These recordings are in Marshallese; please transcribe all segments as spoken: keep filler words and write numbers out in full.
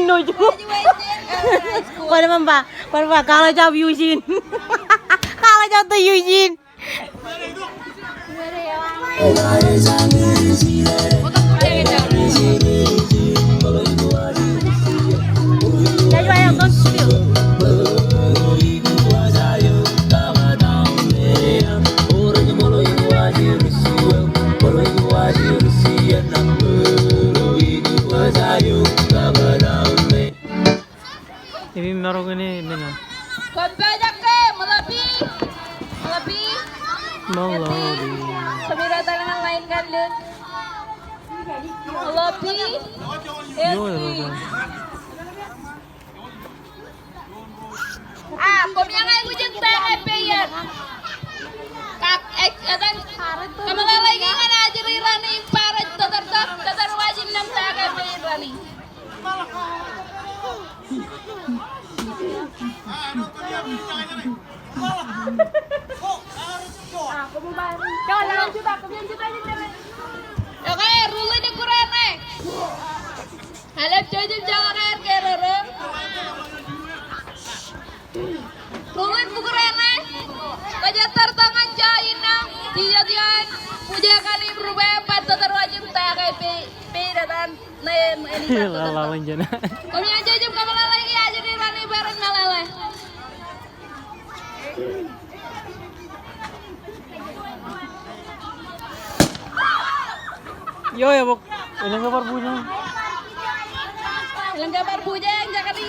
Nojo. Kwōn ba, kwōn ba, College of Eugene. College of the Eugene. Ewi marok in e, men eo. Kwōn pojak ke, Ṃōḷapi. Ṃōḷapi. Ṃōḷapi. Kōmij etal ñan line kaṇ lut. Ṃōḷapi. Eo, eo, eo. A, koṃi ña ij aikuj in ta ke peier. Kak, e, etan, kōmeḷeḷeiki ñan ajri raṇe im bar ej tōtōr, tōtōr waj innām ta ke peier raṇe. Okay, ruo ḷein bukkurein ṇe. Eḷap jouj im joḷọk aer ke roro. Ruo ḷein bukkurein ṇe. Kwōj ettōr tok ñan jowi innām. Jisōs ioon buje kaṇ im rupe bar tōtōr waj im ta ke peier etan. Ṇe, ṇe, ṇe, ṇe. Koṃi ña jej im kōmeḷeḷeiki ajri raṇe im bar meḷeḷe. Eo, eo, bok. Elōñ ke bar bujeñ. Elōñ ke bar bujeñ, jakati.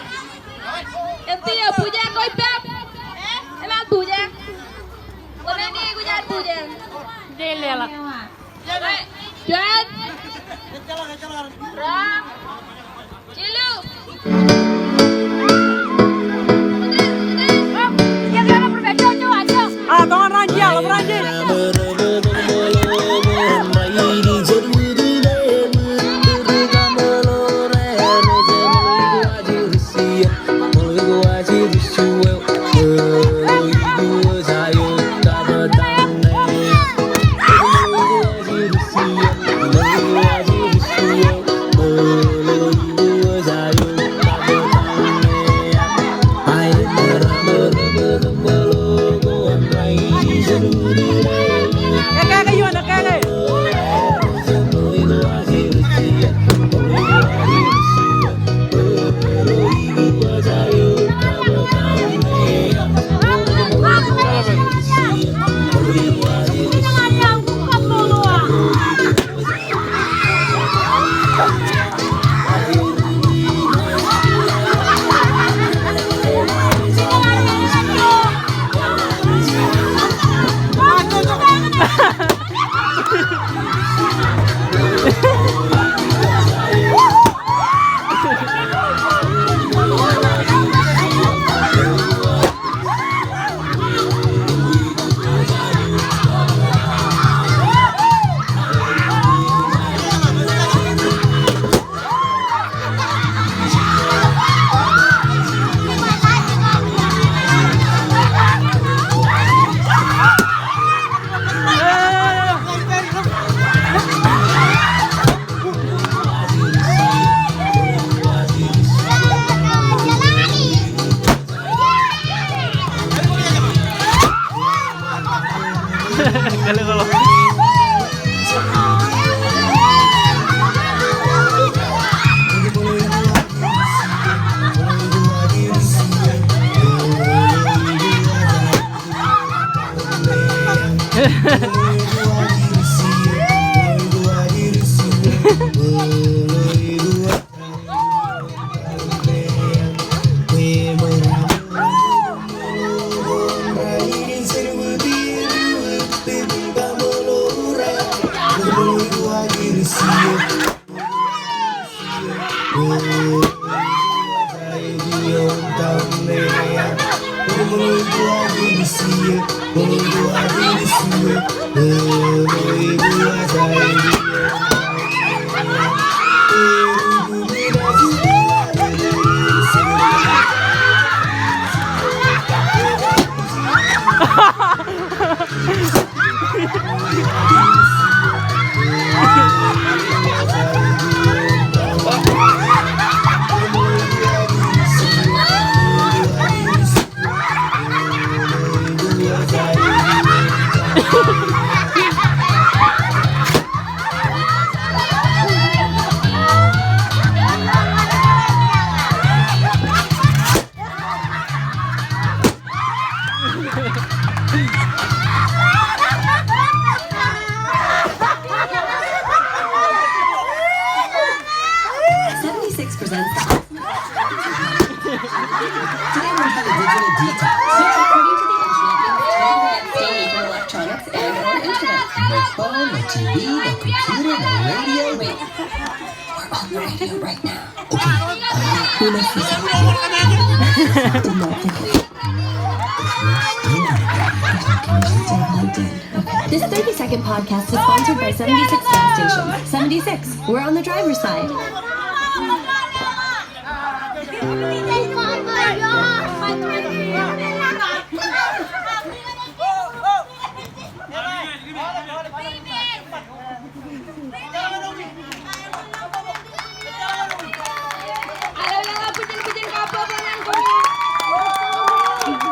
Eti eo bujeñ, ko ippaṃ. Eḷaññe bujeñ. Koṃ ej aikuj ad bujeñ. Juon. Ruo. Jilu. A, tōñan raan jiaḷ, ḷōb raan jiaḷ. Today we'll do a digital detox. According to the internet, you must totally abstain from electronics and or internet. No phone, no T V, no computer, no radio. Wait, we're on the radio right now. Okay, uh, who knows this? This thirty-second podcast is sponsored by seventy-six gas stations. Seventy-six, we're on the driver's side.